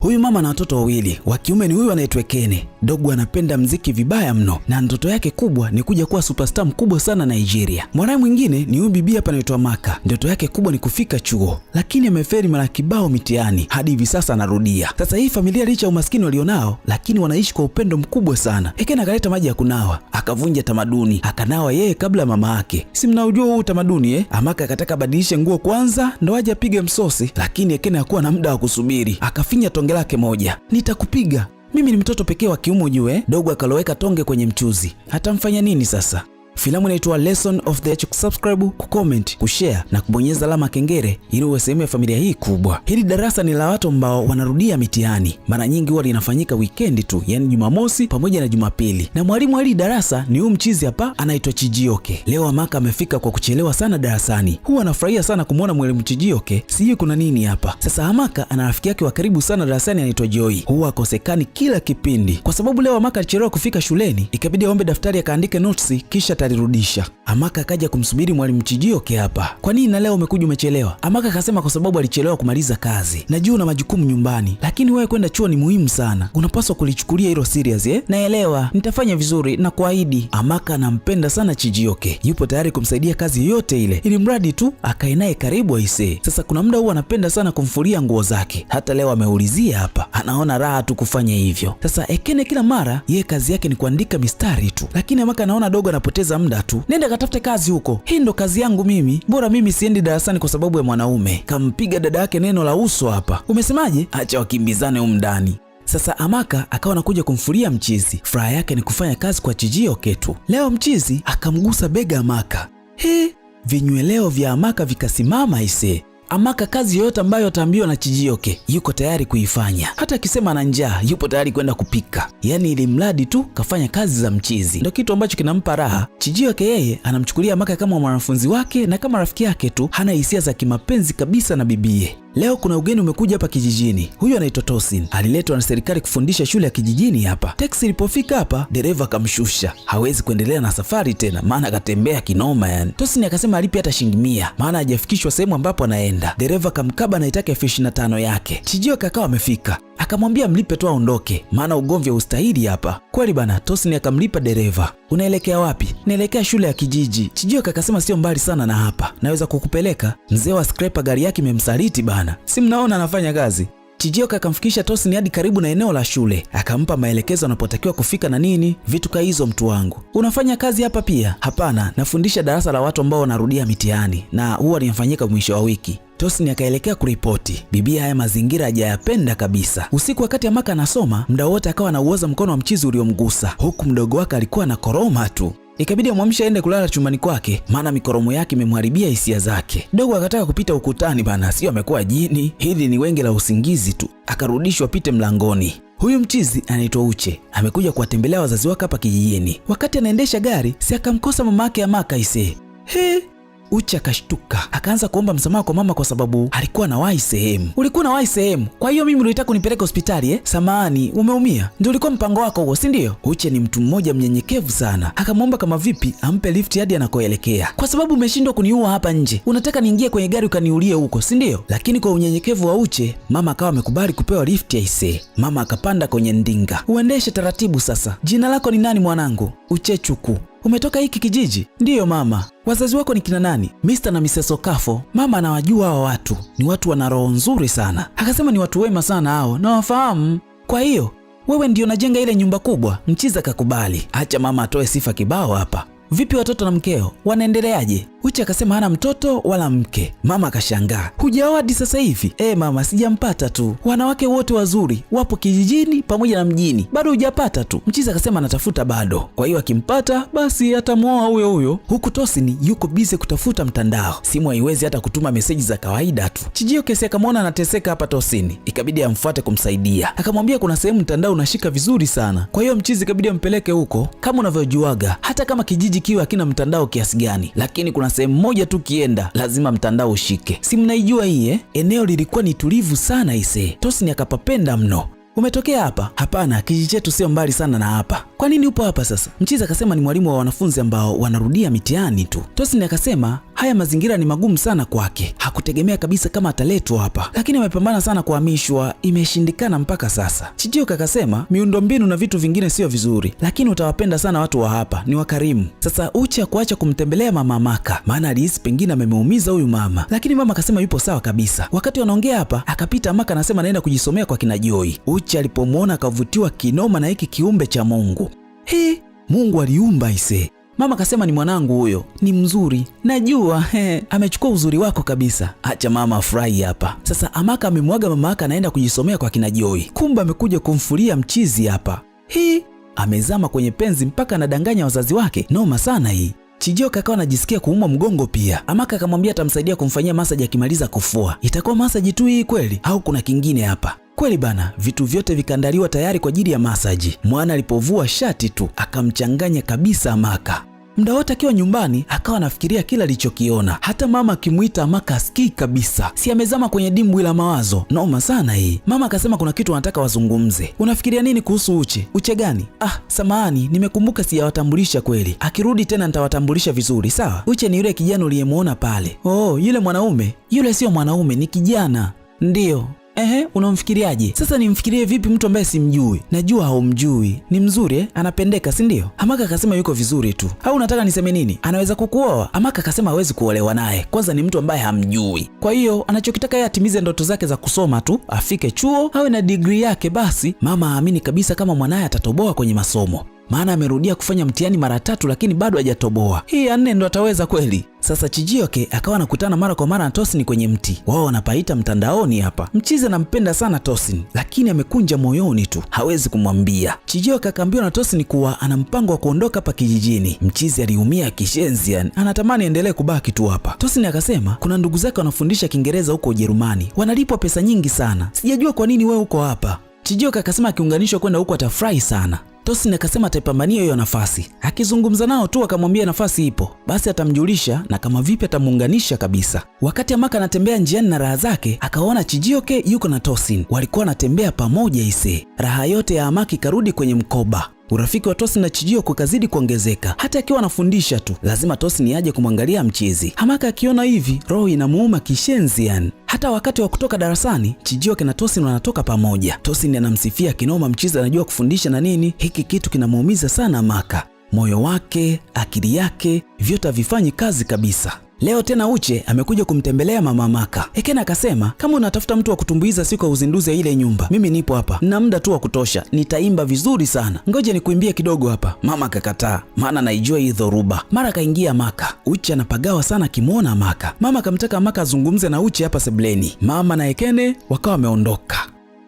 Huyu mama na watoto wawili wa kiume ni huyu anaitwa Ekene. Dogo anapenda mziki vibaya mno na ndoto yake kubwa ni kuja kuwa superstar mkubwa sana Nigeria. Mwanae mwingine ni huyu bibi hapa anaitwa Maka. Ndoto yake kubwa ni kufika chuo, lakini ameferi mara kibao mitihani hadi hivi sasa anarudia. Sasa hii familia licha ya umaskini walionao, lakini wanaishi kwa upendo mkubwa sana. Ekene akaleta maji ya kunawa, akavunja tamaduni, akanawa yeye kabla ya mama yake. Si mnaujua huu utamaduni eh? Amaka akataka abadilishe nguo kwanza ndo aje apige msosi, lakini Ekene hakuwa na muda wa kusubiri, akafinya tonge lake moja. Nitakupiga mimi ni mtoto pekee wa kiume ujue. Dogo akaloweka tonge kwenye mchuzi, hatamfanya nini sasa? Filamu inaitwa Lesson of the Age. Kusubscribe, kucomment, kushare na kubonyeza alama kengele ili uwe sehemu ya familia hii kubwa. Hili darasa ni la watu ambao wanarudia mitihani. Mara nyingi huwa linafanyika weekend tu, yani Jumamosi pamoja na Jumapili, na mwalimu wa hili darasa ni huyu mchizi hapa anaitwa Chijioke. Leo Amaka amefika kwa kuchelewa sana darasani. Huwa anafurahia sana kumwona mwalimu Chijioke, sijui kuna nini hapa. Sasa Amaka ana rafiki yake wa karibu sana darasani anaitwa Joy, huwa akosekani kila kipindi. Kwa sababu leo Amaka alichelewa kufika shuleni, ikabidi aombe daftari akaandike notes kisha atalirudisha. Amaka akaja kumsubiri mwalimu Chijioke hapa. Kwa nini na leo umekuja umechelewa? Amaka akasema kwa sababu alichelewa kumaliza kazi. Najua una majukumu nyumbani, lakini wewe kwenda chuo ni muhimu sana, unapaswa kulichukulia hilo serious eh? Naelewa, nitafanya vizuri na kuahidi. Amaka anampenda sana Chijioke, yupo tayari kumsaidia kazi yoyote ile, ili mradi tu akae naye karibu aisee. Sasa kuna muda huwa anapenda sana kumfulia nguo zake, hata leo ameulizia hapa, anaona raha tu kufanya hivyo. Sasa Ekene kila mara yeye kazi yake ni kuandika mistari tu, lakini Amaka anaona dogo anapoteza muda tu. Nenda katafute kazi huko, hii ndo kazi yangu mimi, bora mimi siendi darasani kwa sababu ya mwanaume. Kampiga dada yake neno la uso hapa. Umesemaje? Acha wakimbizane humu ndani. Sasa Amaka akawa anakuja kumfulia mchizi. Furaha yake ni kufanya kazi kwa Chijioke tu. Leo mchizi akamgusa bega Amaka. He, vinyweleo vya Amaka vikasimama ise. Amaka kazi yoyote ambayo ataambiwa na Chijioke yuko tayari kuifanya, hata akisema ana njaa yupo tayari kwenda kupika, yaani ili mradi tu kafanya kazi za mchizi, ndio kitu ambacho kinampa raha. Chijioke yeye anamchukulia Amaka kama mwanafunzi wake na kama rafiki yake tu, hana hisia za kimapenzi kabisa na bibie. Leo kuna ugeni umekuja hapa kijijini. Huyu anaitwa Tosin, aliletwa na serikali kufundisha shule ya kijijini hapa. Teksi ilipofika hapa, dereva akamshusha, hawezi kuendelea na safari tena, maana akatembea kinoma yani. Tosin akasema alipe hata shilingi 100, maana hajafikishwa sehemu ambapo anaenda. Dereva akamkaba anaitaka 25,000 yake. Chijioke akawa amefika, akamwambia mlipe tu aondoke, maana ugomvi haustahili hapa. Kweli bana, Tosin akamlipa dereva. Unaelekea wapi? Naelekea shule ya kijiji. Chijioke akasema sio mbali sana na hapa, naweza kukupeleka. Mzee wa scraper gari yake imemsaliti bana, si mnaona anafanya kazi. Chijioke akamfikisha Tosin hadi karibu na eneo la shule, akampa maelekezo anapotakiwa kufika na nini vitu ka hizo. Mtu wangu, unafanya kazi hapa pia? Hapana, nafundisha darasa la watu ambao wanarudia mitihani na huwa linafanyika mwisho wa wiki. Tosin akaelekea kuripoti. Bibi haya mazingira hajayapenda kabisa. Usiku wakati Amaka anasoma, muda wote akawa anauoza mkono wa mchizi uliomgusa, huku mdogo wake alikuwa na koroma tu. Ikabidi amwamshe aende kulala chumbani kwake, maana mikoromo yake imemharibia hisia zake. Dogo akataka kupita ukutani bana, sio amekuwa jini, hili ni wenge la usingizi tu. Akarudishwa pite mlangoni. Huyu mchizi anaitwa Uche, amekuja kuwatembelea wazazi wake hapa kijijini. Wakati anaendesha gari, si akamkosa mama yake Amaka ise. He, Uche akashtuka akaanza kuomba msamaha kwa mama kwa sababu alikuwa anawahi sehemu. Ulikuwa unawahi sehemu, kwa hiyo mimi ulitaka kunipeleka hospitali eh? Samahani, umeumia? Ndio ulikuwa mpango wako huo, si ndio? Uche ni mtu mmoja mnyenyekevu sana, akamwomba kama vipi ampe lift hadi anakoelekea, kwa sababu umeshindwa kuniua hapa nje, unataka niingie kwenye gari ukaniulie huko, si ndio? Lakini kwa unyenyekevu wa Uche, mama akawa amekubali kupewa lift aisee. Mama akapanda kwenye ndinga. Uendeshe taratibu sasa. Jina lako ni nani mwanangu? Uchechuku. Umetoka hiki kijiji? Ndiyo mama. Wazazi wako ni kina nani? Mr. na Mrs. Okafo. Mama anawajua hawa watu, ni watu wana roho nzuri sana. Akasema ni watu wema sana hao, nawafahamu. Kwa hiyo wewe ndio unajenga ile nyumba kubwa? Mchiza kakubali. Acha mama atoe sifa kibao hapa. Vipi watoto na mkeo wanaendeleaje? Uche akasema hana mtoto wala mke. Mama akashangaa, hujaoa hadi sasa hivi? E mama, sijampata tu. Wanawake wote wazuri wapo kijijini pamoja na mjini, bado hujapata tu. Mchizi akasema anatafuta bado, kwa hiyo akimpata basi atamwoa huyo huyo. Huku Tosini yuko bize kutafuta mtandao, simu haiwezi hata kutuma meseji za kawaida tu. Chijioke akamwona anateseka hapa Tosini, ikabidi amfuate kumsaidia. Akamwambia kuna sehemu mtandao unashika vizuri sana, kwa hiyo mchizi ikabidi ampeleke huko. Kama unavyojuaga, hata kama kijiji kiwe hakina mtandao kiasi gani, lakini kuna sehemu moja tu kienda lazima mtandao ushike. Si mnaijua hii eh? Eneo lilikuwa ni tulivu sana ise. Tosini akapapenda mno. Umetokea hapa? Hapana, kijiji chetu sio mbali sana na hapa. Kwa nini upo hapa sasa? Mchizi akasema ni mwalimu wa wanafunzi ambao wanarudia mitihani tu. Tosini akasema Haya mazingira ni magumu sana kwake, hakutegemea kabisa kama ataletwa hapa, lakini amepambana sana kuhamishwa, imeshindikana mpaka sasa. Chijioke akasema miundombinu na vitu vingine sio vizuri, lakini utawapenda sana watu wa hapa, ni wakarimu. Sasa Uche hakuacha kumtembelea mama Amaka, maana alihisi pengine amemuumiza huyu mama, lakini mama akasema yupo sawa kabisa. Wakati wanaongea hapa, akapita Amaka anasema anaenda kujisomea kwa kina Joy. Uche alipomwona akavutiwa kinoma na hiki kiumbe cha Mungu. He, Mungu aliumba ise. Mama akasema ni mwanangu huyo, ni mzuri najua, he, amechukua uzuri wako kabisa. Acha mama afurahi hapa. Sasa Amaka amemwaga mama yake anaenda kujisomea kwa kina Joy, kumbe amekuja kumfulia mchizi hapa. Hii amezama kwenye penzi mpaka anadanganya wazazi wake. Noma sana hii. Chijioke akawa anajisikia kuumwa mgongo pia. Amaka akamwambia atamsaidia kumfanyia masaji akimaliza kufua. Itakuwa masaji tu hii kweli au kuna kingine hapa? Kweli bana, vitu vyote vikaandaliwa tayari kwa ajili ya masaji. Mwana alipovua shati tu akamchanganya kabisa Amaka. Muda wote akiwa nyumbani akawa anafikiria kila alichokiona. Hata mama akimuita Amaka asikii kabisa, si amezama kwenye dimbwi la mawazo. Noma sana hii. Mama akasema kuna kitu anataka wazungumze. Unafikiria nini kuhusu Uche? Uche gani? Ah, samahani, nimekumbuka sijawatambulisha kweli. Akirudi tena nitawatambulisha vizuri, sawa? Uche ni yule kijana uliyemuona pale. Oh, yule mwanaume? Yule sio mwanaume, ni kijana. Ndiyo. Ehe, unamfikiriaje? Sasa nimfikirie vipi mtu ambaye simjui? Najua haumjui. Ni mzuri eh? Anapendeka, si ndio? Amaka akasema yuko vizuri tu. Au unataka niseme nini? Anaweza kukuoa? Amaka akasema hawezi kuolewa naye. Kwanza ni mtu ambaye hamjui. Kwa hiyo anachokitaka yeye atimize ndoto zake za kusoma tu, afike chuo, awe na degree yake basi. Mama haamini kabisa kama mwanaye atatoboa kwenye masomo, maana amerudia kufanya mtihani mara 3 lakini bado hajatoboa. Hii ya 4 ndo ataweza kweli? Sasa Chijioke akawa anakutana mara kwa mara na Tosin kwenye mti. Wao wanapaita mtandaoni hapa. Mchizi anampenda sana Tosin, lakini amekunja moyoni tu, hawezi kumwambia. Chijioke akaambiwa na Tosin kuwa ana mpango wa kuondoka hapa kijijini. Mchizi aliumia kishenzi, yani anatamani endelee kubaki tu hapa. Tosin akasema kuna ndugu zake wanafundisha Kiingereza huko Ujerumani, wanalipwa pesa nyingi sana, sijajua kwa nini wewe uko hapa. Chijioke akasema akiunganishwa kwenda huko atafurahi sana. Tosin akasema ataipambania hiyo nafasi. Akizungumza nao tu akamwambia nafasi ipo, basi atamjulisha na kama vipi atamuunganisha kabisa. Wakati Amaka anatembea njiani na raha zake, akaona Chijioke yuko na Tosin, walikuwa wanatembea pamoja ise. Raha yote ya Amaka ikarudi kwenye mkoba. Urafiki wa Tosin na Chijioke ukazidi kuongezeka. Hata akiwa anafundisha tu lazima Tosin aje kumwangalia mchizi. Amaka akiona hivi roho inamuuma kishenzi yani. Hata wakati wa kutoka darasani Chijioke na Tosin wanatoka pamoja. Tosin anamsifia kinoma mchizi anajua kufundisha na nini. Hiki kitu kinamuumiza sana Amaka. Moyo wake, akili yake, vyote havifanyi kazi kabisa. Leo tena Uche amekuja kumtembelea mama Amaka. Ekene akasema kama unatafuta mtu wa kutumbuiza siku ya uzinduzi ya ile nyumba, mimi nipo hapa na muda tu wa kutosha, nitaimba vizuri sana, ngoja nikuimbie kidogo hapa. Mama akakataa, maana naijua hii dhoruba. Mara kaingia Amaka. Uche anapagawa sana akimwona Amaka. Mama akamtaka Amaka azungumze na Uche hapa sebleni. Mama na Ekene wakawa wameondoka,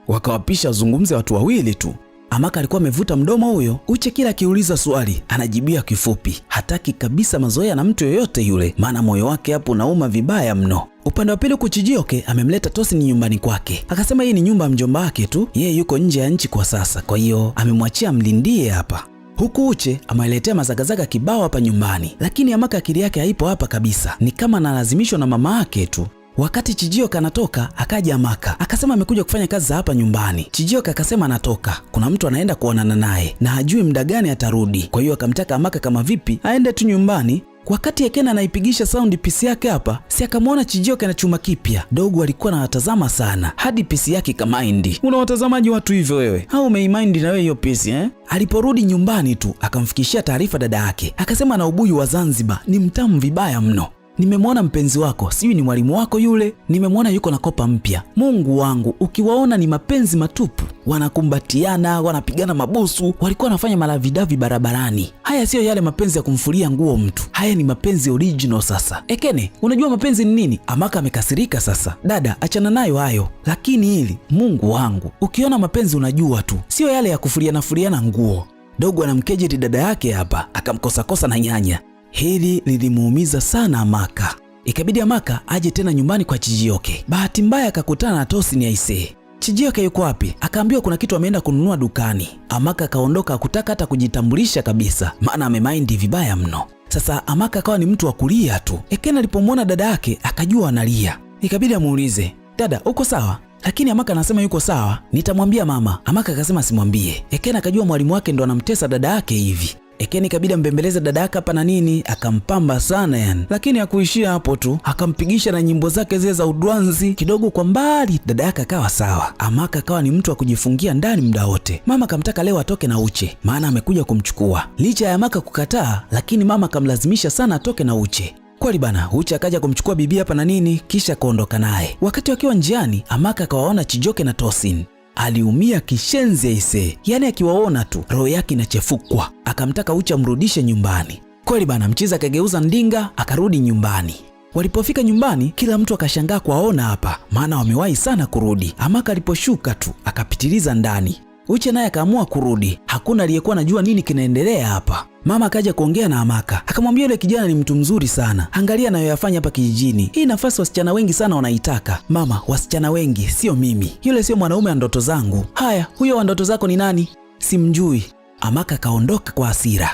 wakawapisha azungumze watu wawili tu. Amaka alikuwa amevuta mdomo huyo. Uche kila akiuliza swali anajibia kifupi, hataki kabisa mazoea na mtu yoyote yule, maana moyo wake hapo unauma vibaya mno. Upande wa pili huku Chijioke amemleta Tosin nyumbani kwake. Akasema hii ni nyumba ya mjomba wake tu, yeye yuko nje ya nchi kwa sasa, kwa hiyo amemwachia mlindie hapa. Huku Uche ameletea mazagazaga kibao hapa nyumbani, lakini Amaka akili yake haipo hapa kabisa, ni kama analazimishwa na mama yake tu. Wakati Chijioke anatoka akaja Amaka akasema amekuja kufanya kazi za hapa nyumbani. Chijioke akasema anatoka, kuna mtu anaenda kuonana naye na hajui muda gani atarudi, kwa hiyo akamtaka Amaka kama vipi aende tu nyumbani. Wakati Ekene anaipigisha sound PC yake hapa, si akamwona Chijioke na chuma kipya. Dogo alikuwa anawatazama sana hadi PC yake ikamaindi. Unawatazamaji watu hivyo wewe? Au umeimind na wewe hiyo PC eh? Aliporudi nyumbani tu akamfikishia taarifa dada yake, akasema na ubuyu wa Zanzibar ni mtamu vibaya mno. Nimemwona mpenzi wako, sijui ni mwalimu wako yule, nimemwona yuko na kopa mpya. Mungu wangu, ukiwaona ni mapenzi matupu. Wanakumbatiana, wanapigana mabusu, walikuwa wanafanya malavidavi barabarani. Haya siyo yale mapenzi ya kumfulia nguo mtu, haya ni mapenzi original. Sasa Ekene, unajua mapenzi ni nini? Amaka amekasirika sasa. Dada, achana nayo hayo, lakini hili, Mungu wangu, ukiona mapenzi unajua tu, siyo yale ya kufuliana fuliana nguo. Dogo anamkejeli dada yake hapa, akamkosakosa na nyanya. Hili lilimuumiza sana Amaka. Ikabidi Amaka aje tena nyumbani kwa Chijioke. Bahati mbaya akakutana na Tosin aisee. Chijioke yuko wapi? Akaambiwa kuna kitu ameenda kununua dukani. Amaka akaondoka, hakutaka hata kujitambulisha kabisa, maana amemaindi vibaya mno. Sasa Amaka akawa ni mtu wa kulia tu. Ekene alipomwona dada yake akajua analia, ikabidi amuulize, dada, uko sawa? Lakini Amaka anasema yuko sawa, nitamwambia mama. Amaka akasema simwambie. Ekene akajua mwalimu wake ndo anamtesa dada yake hivi. Ekene ikabidi ambembeleze dada yake hapa na nini, akampamba sana yani. Lakini hakuishia hapo tu, akampigisha na nyimbo zake zile za udwanzi kidogo kwa mbali, dada yake akawa sawa. Amaka akawa ni mtu wa kujifungia ndani muda wote. Mama akamtaka leo atoke na Uche, maana amekuja kumchukua. Licha ya Amaka kukataa, lakini mama akamlazimisha sana atoke na Uche. Kweli bana, Uche akaja kumchukua bibi hapa na nini, kisha kuondoka naye. Wakati wakiwa njiani, Amaka akawaona Chijioke na Tosin. Aliumia kishenzi aise, yaani akiwaona tu roho yake inachefukwa. Akamtaka Uche amrudishe nyumbani. Kweli bana, mchizi akageuza ndinga akarudi nyumbani. Walipofika nyumbani, kila mtu akashangaa kuwaona hapa, maana wamewahi sana kurudi. Amaka aliposhuka tu akapitiliza ndani. Uche naye akaamua kurudi. Hakuna aliyekuwa anajua nini kinaendelea hapa. Mama akaja kuongea na Amaka, akamwambia yule kijana ni mtu mzuri sana, angalia anayoyafanya hapa kijijini. Hii nafasi wasichana wengi sana wanaitaka. Mama, wasichana wengi sio mimi, yule sio mwanaume wa ndoto zangu. Haya, huyo wa ndoto zako ni nani? Simjui. Amaka akaondoka kwa hasira.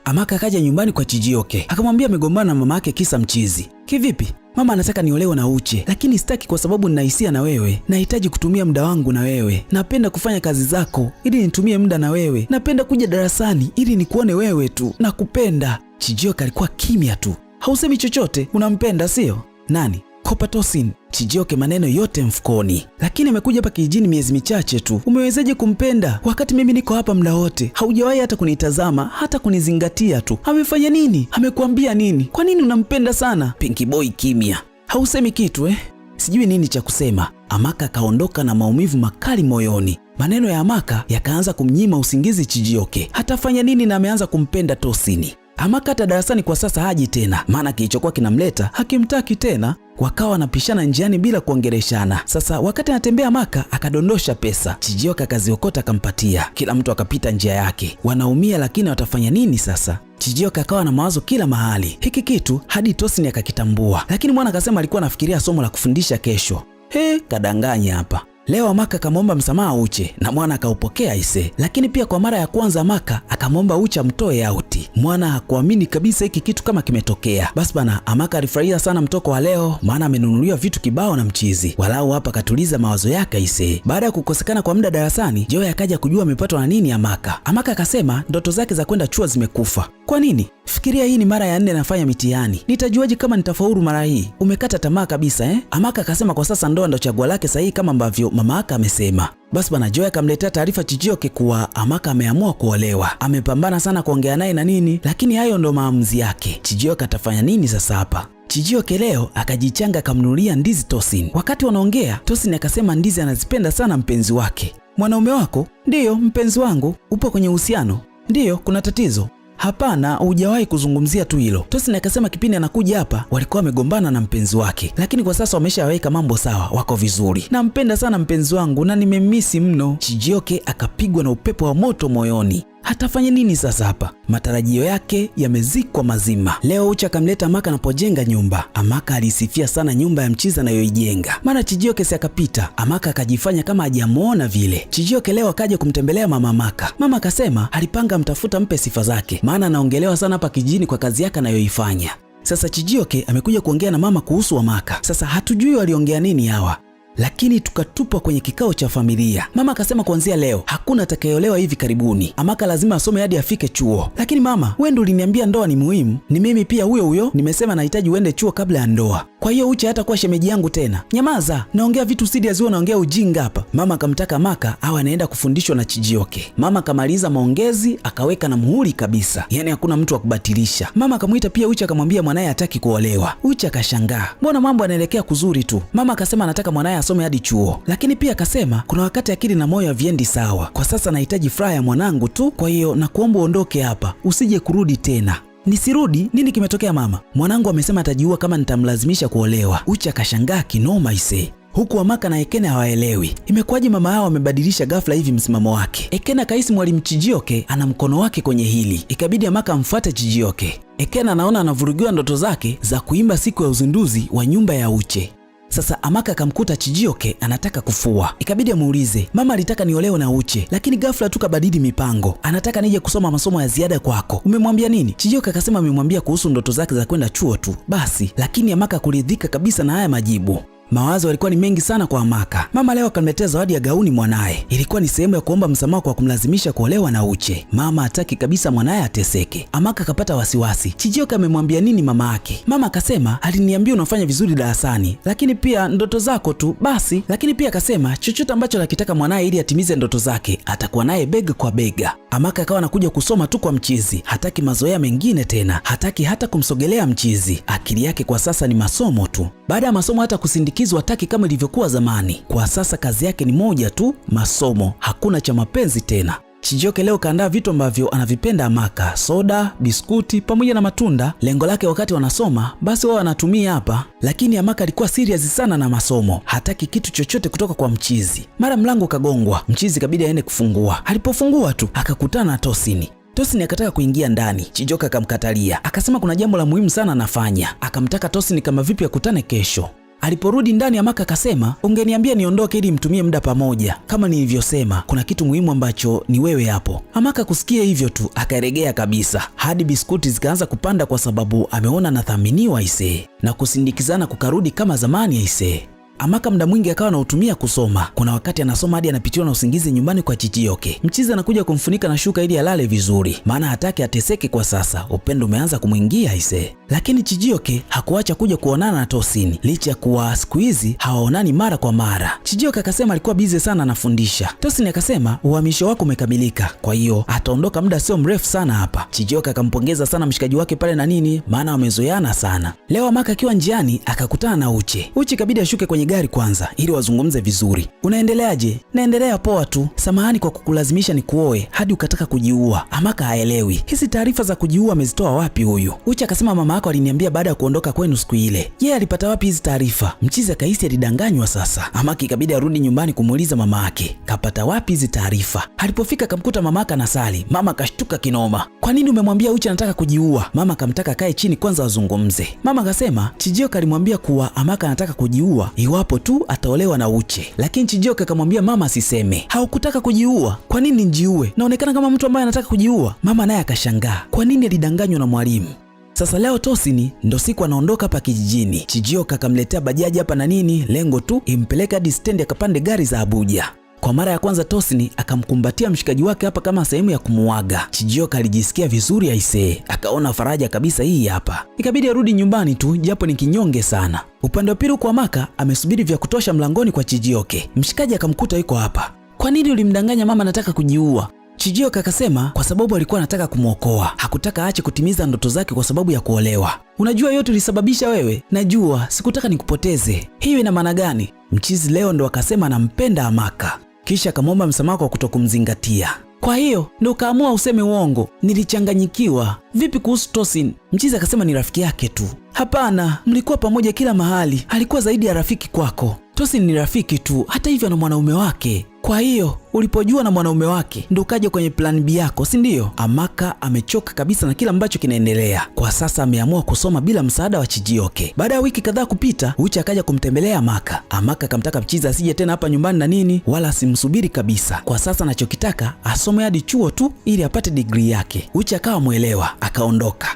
Amaka akaja nyumbani kwa Chijioke akamwambia amegombana na mama yake kisa mchizi. Kivipi? Mama anataka niolewe na Uche, lakini sitaki kwa sababu nina hisia na wewe. Nahitaji kutumia muda wangu na wewe. Napenda kufanya kazi zako ili nitumie muda na wewe. Napenda kuja darasani ili nikuone wewe tu. Nakupenda. Chijioke alikuwa kimya tu. Hausemi chochote, unampenda sio? Nani? Kopatosin. Chijioke maneno yote mfukoni. Lakini amekuja hapa kijijini miezi michache tu. Umewezaje kumpenda wakati mimi niko hapa muda wote? Haujawahi hata kunitazama, hata kunizingatia tu. Amefanya nini? Amekuambia nini? Kwa nini unampenda sana? Pinky Boy kimya. Hausemi kitu eh? Sijui nini cha kusema. Amaka akaondoka na maumivu makali moyoni. Maneno ya Amaka yakaanza kumnyima usingizi Chijioke. Hatafanya nini na ameanza kumpenda Tosini. Amaka hata darasani kwa sasa haji tena, maana kilichokuwa kinamleta hakimtaki tena. Wakawa wanapishana njiani bila kuongeleshana. Sasa wakati anatembea Amaka akadondosha pesa, Chijioke akaziokota akampatia. Kila mtu akapita njia yake. Wanaumia, lakini watafanya nini sasa? Chijioke akawa na mawazo kila mahali. Hiki kitu hadi Tosini akakitambua, lakini mwana akasema alikuwa anafikiria somo la kufundisha kesho. He, kadanganya hapa. Leo Amaka akamwomba msamaha Uche na mwana akaupokea ise. Lakini pia kwa mara ya kwanza Amaka akamwomba Uche amtoe auti. Mwana hakuamini kabisa hiki kitu kama kimetokea. Basi bana, Amaka alifurahia sana mtoko wa leo, maana amenunuliwa vitu kibao na mchizi. Walau hapa akatuliza mawazo yake ise. Baada ya kukosekana kwa muda darasani, Joy akaja kujua amepatwa na nini Amaka. Amaka akasema ndoto zake za kwenda chuo zimekufa. Kwa nini? Fikiria, hii ni mara ya 4 nafanya mitihani. Nitajuaje kama nitafaulu mara hii? Umekata tamaa kabisa eh? Amaka akasema kwa sasa ndoa ndo chaguo lake sahihi kama ambavyo mama yake amesema. Basi bana, Joy akamletea taarifa Chijioke kuwa Amaka ameamua kuolewa. Amepambana sana kuongea naye na nini, lakini hayo ndo maamuzi yake. Chijioke atafanya nini sasa hapa? Chijioke leo akajichanga akamnunulia ndizi Tosin. Wakati wanaongea, Tosin akasema ndizi anazipenda sana mpenzi wake. Mwanaume wako? Ndiyo, mpenzi wangu. Upo kwenye uhusiano? Ndiyo. Kuna tatizo? Hapana, hujawahi kuzungumzia tu hilo. Tosin akasema kipindi anakuja hapa walikuwa wamegombana na mpenzi wake, lakini kwa sasa wameshaweka mambo sawa, wako vizuri. Nampenda sana mpenzi wangu na nimemisi mno. Chijioke akapigwa na upepo wa moto moyoni. Hatafanya nini sasa hapa? Matarajio yake yamezikwa mazima. Leo Uche akamleta Amaka anapojenga nyumba. Amaka alisifia sana nyumba ya mchizi anayoijenga. Mara Chijioke si akapita, Amaka akajifanya kama hajamuona vile. Chijioke leo akaja kumtembelea mama Amaka. Mama akasema alipanga mtafuta mpe sifa zake, maana anaongelewa sana hapa kijijini kwa kazi yake anayoifanya. Sasa Chijioke amekuja kuongea na mama kuhusu Amaka. Sasa hatujui waliongea nini hawa, lakini tukatupwa kwenye kikao cha familia. Mama akasema kuanzia leo hakuna atakayeolewa hivi karibuni. Amaka lazima asome hadi afike chuo. Lakini mama, wewe ndio uliniambia ndoa ni muhimu. Ni mimi pia huyo huyo nimesema nahitaji uende chuo kabla ya ndoa. Kwa hiyo Uche hatakuwa shemeji yangu tena. Nyamaza, naongea vitu serious, wewe unaongea ujinga hapa. Mama akamtaka Amaka awe anaenda kufundishwa na Chijioke. Mama akamaliza maongezi akaweka na muhuri kabisa, yaani hakuna mtu wa kubatilisha. Mama akamuita pia Uche akamwambia mwanaye hataki kuolewa. Uche akashangaa, mbona mambo yanaelekea kuzuri tu. Mama akasema anataka mwanaye asome hadi chuo, lakini pia akasema kuna wakati akili na moyo haviendi sawa. Kwa sasa nahitaji furaha ya mwanangu tu, kwa hiyo nakuomba uondoke hapa, usije kurudi tena. Nisirudi? Nini kimetokea mama? Mwanangu amesema atajiua kama nitamlazimisha kuolewa. Uche akashangaa kinoma ise. Huku Amaka na Ekene hawaelewi imekuwaje mama yao amebadilisha ghafla hivi msimamo wake. Ekene akahisi mwalimu Chijioke ana mkono wake kwenye hili, ikabidi Amaka amfuate Chijioke. Ekene anaona anavurugiwa ndoto zake za kuimba siku ya uzinduzi wa nyumba ya Uche. Sasa Amaka akamkuta Chijioke anataka kufua, ikabidi amuulize, mama alitaka niolewe na Uche, lakini ghafla tu kabadili mipango, anataka nije kusoma masomo ya ziada kwako, umemwambia nini? Chijioke akasema amemwambia kuhusu ndoto zake za kwenda chuo tu basi, lakini Amaka kuridhika kabisa na haya majibu. Mawazo yalikuwa ni mengi sana kwa Amaka. Mama leo akamletea zawadi ya gauni mwanaye. Ilikuwa ni sehemu ya kuomba msamaha kwa kumlazimisha kuolewa na Uche. Mama hataki kabisa mwanaye ateseke. Amaka akapata wasiwasi. Chijioke amemwambia nini mama yake? Mama akasema aliniambia unafanya vizuri darasani, lakini pia ndoto zako tu basi. Lakini pia akasema chochote ambacho anakitaka mwanaye ili atimize ndoto zake atakuwa naye bega kwa bega. Amaka akawa anakuja kusoma tu kwa mchizi, hataki mazoea mengine tena, hataki hata kumsogelea mchizi. Akili yake kwa sasa ni masomo tu. Baada ya masomo hata kusindikizwa hataki kama ilivyokuwa zamani. Kwa sasa kazi yake ni moja tu, masomo, hakuna cha mapenzi tena. Chijioke leo kaandaa vitu ambavyo anavipenda Amaka, soda, biskuti pamoja na matunda. Lengo lake wakati wanasoma basi wao wanatumia hapa, lakini Amaka alikuwa serious sana na masomo, hataki kitu chochote kutoka kwa mchizi. Mara mlango kagongwa, mchizi kabidi aende kufungua. Alipofungua tu akakutana na Tosini. Tosini akataka kuingia ndani, Chijioke akamkatalia, akasema kuna jambo la muhimu sana anafanya. Akamtaka Tosini kama vipi akutane kesho. Aliporudi ndani Amaka akasema, ungeniambia niondoke ili mtumie muda pamoja. Kama nilivyosema, kuna kitu muhimu ambacho ni wewe hapo. Amaka kusikia hivyo tu akaregea kabisa, hadi biskuti zikaanza kupanda kwa sababu ameona anathaminiwa aisee, na kusindikizana kukarudi kama zamani aisee. Amaka muda mwingi akawa anautumia kusoma. Kuna wakati anasoma hadi anapitiwa na usingizi nyumbani kwa Chijioke. Mchizi anakuja kumfunika na shuka ili alale vizuri, maana hataki ateseke kwa sasa, upendo umeanza kumwingia aisee. Lakini Chijioke hakuacha kuja kuonana na Tosini licha ya kuwa siku hizi hawaonani mara kwa mara. Chijioke akasema alikuwa bize sana anafundisha. Tosini akasema uhamisho wako umekamilika, kwa hiyo ataondoka muda sio mrefu sana hapa. Chijioke akampongeza sana mshikaji wake pale na nini, maana wamezoeana sana. Leo Amaka akiwa njiani akakutana na Uche. Uche kabidi ashuke kwenye gari kwanza ili wazungumze vizuri. Unaendeleaje? Naendelea poa tu. Samahani kwa kukulazimisha nikuoe hadi ukataka kujiua. Amaka haelewi hizi taarifa za kujiua amezitoa wapi huyu. Uche akasema mama yako aliniambia baada ya kuondoka kwenu siku ile. Yeye alipata wapi hizi taarifa? Mchizi akahisi alidanganywa sasa. Amaka ikabidi arudi nyumbani kumuuliza mama yake kapata wapi hizi taarifa. Alipofika akamkuta mama yake anasali. Mama akashtuka kinoma. Kwa nini umemwambia Uche anataka kujiua? Mama akamtaka kae chini kwanza wazungumze. Mama akasema Chijioke alimwambia kuwa Amaka anataka kujiua iwapo tu ataolewa na Uche. Lakini Chijioke akamwambia mama asiseme. Haukutaka kujiua? Kwa nini njiue? Naonekana kama mtu ambaye anataka kujiua. Mama naye akashangaa, kwa nini alidanganywa na mwalimu? Sasa leo Tosini ndo siku anaondoka hapa kijijini. Chijioke akamletea bajaji hapa na nini, lengo tu impeleke hadi stendi akapande gari za Abuja. Kwa mara ya kwanza Tosini akamkumbatia mshikaji wake hapa kama sehemu ya kumuaga. Chijioke alijisikia vizuri aisee, akaona faraja kabisa hii hapa. Ikabidi arudi nyumbani tu japo ni kinyonge sana. Upande wa pili kwa Amaka amesubiri vya kutosha mlangoni kwa Chijioke. Mshikaji akamkuta yuko hapa. Kwa nini ulimdanganya mama nataka kujiua? Chijioke akasema kwa sababu alikuwa anataka kumwokoa, hakutaka aache kutimiza ndoto zake kwa sababu ya kuolewa. Unajua yote ulisababisha wewe? Najua, sikutaka nikupoteze. Hiyo ina maana gani? Mchizi leo ndo akasema anampenda Amaka, kisha akamwomba msamaha kwa kutokumzingatia. Kwa hiyo ndo kaamua useme uongo? Nilichanganyikiwa. Vipi kuhusu Tosin? Mchizi akasema ni rafiki yake tu. Hapana, mlikuwa pamoja kila mahali, alikuwa zaidi ya rafiki kwako. Tosin ni rafiki tu, hata hivyo na mwanaume wake. Kwa hiyo ulipojua na mwanaume wake ndo ukaja kwenye plan B yako, si ndio? Amaka amechoka kabisa na kila ambacho kinaendelea kwa sasa. Ameamua kusoma bila msaada wa Chijioke. Baada ya wiki kadhaa kupita, Uche akaja kumtembelea Amaka. Amaka akamtaka mchizi asije tena hapa nyumbani na nini, wala asimsubiri kabisa. Kwa sasa anachokitaka asome hadi chuo tu ili apate degree yake. Uche akawa mwelewa, akaondoka.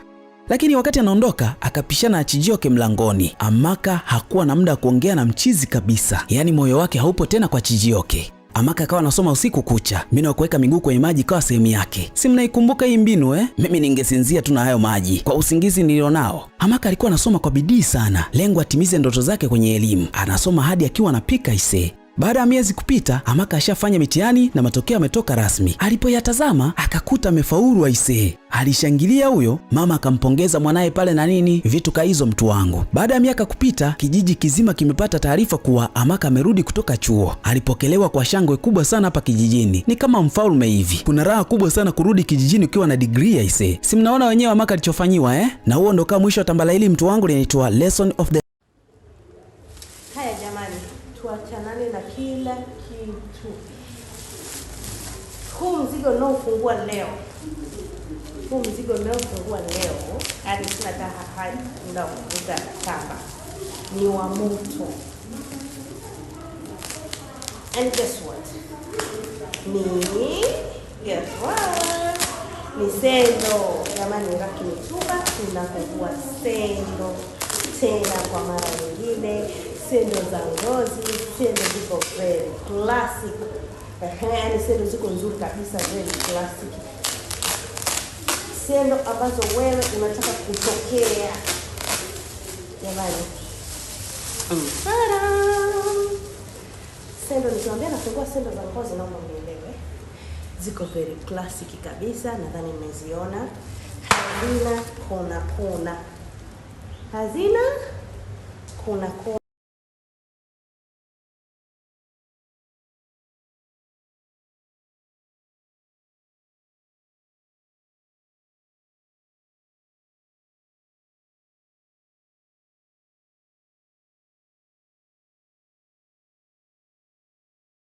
Lakini wakati anaondoka akapishana na Chijioke mlangoni. Amaka hakuwa na muda wa kuongea na mchizi kabisa, yaani moyo wake haupo tena kwa Chijioke. Amaka akawa anasoma usiku kucha, mbinu ya kuweka miguu kwenye maji ikawa sehemu yake. Si mnaikumbuka hii mbinu eh? Mimi ningesinzia tu na hayo maji kwa usingizi nilionao. Amaka alikuwa anasoma kwa bidii sana, lengo atimize ndoto zake kwenye elimu. Anasoma hadi akiwa anapika isee. Baada ya miezi kupita, Amaka ashafanya mitihani na matokeo yametoka rasmi. Alipoyatazama akakuta amefaulu aisee. Alishangilia huyo mama, akampongeza mwanaye pale na nini, vitu ka hizo mtu wangu. Baada ya miaka kupita, kijiji kizima kimepata taarifa kuwa Amaka amerudi kutoka chuo. Alipokelewa kwa shangwe kubwa sana hapa kijijini, ni kama mfalme hivi. Kuna raha kubwa sana kurudi kijijini ukiwa na degree aisee. Si mnaona wenyewe Amaka alichofanyiwa eh? Na huo ndo kama mwisho wa tambala hili mtu wangu, linaitwa Lesson of the Haya jamani, tuachanane na kila kitu. Huu mzigo unaofungua leo, huu mzigo unaofungua leo, yaani sina hata muda wa kuvuta kamba, ni wa moto. And guess what? Ni guess what? Ni sendo. Jamani, Raki Mitumba tunafungua sendo tena kwa mara nyingine. Sendo za ngozi, sendo ziko very classic. Ehe, yani sendo ziko nzuri kabisa, very classic. Sendo ambazo wewe unataka kutokea. Jamani. Tada! Sendo nikiwaambia nafungua sendo za ngozi, naomba mnielewe. Ziko very classic kabisa, nadhani mmeziona. Hazina kona kona, hazina kona kona.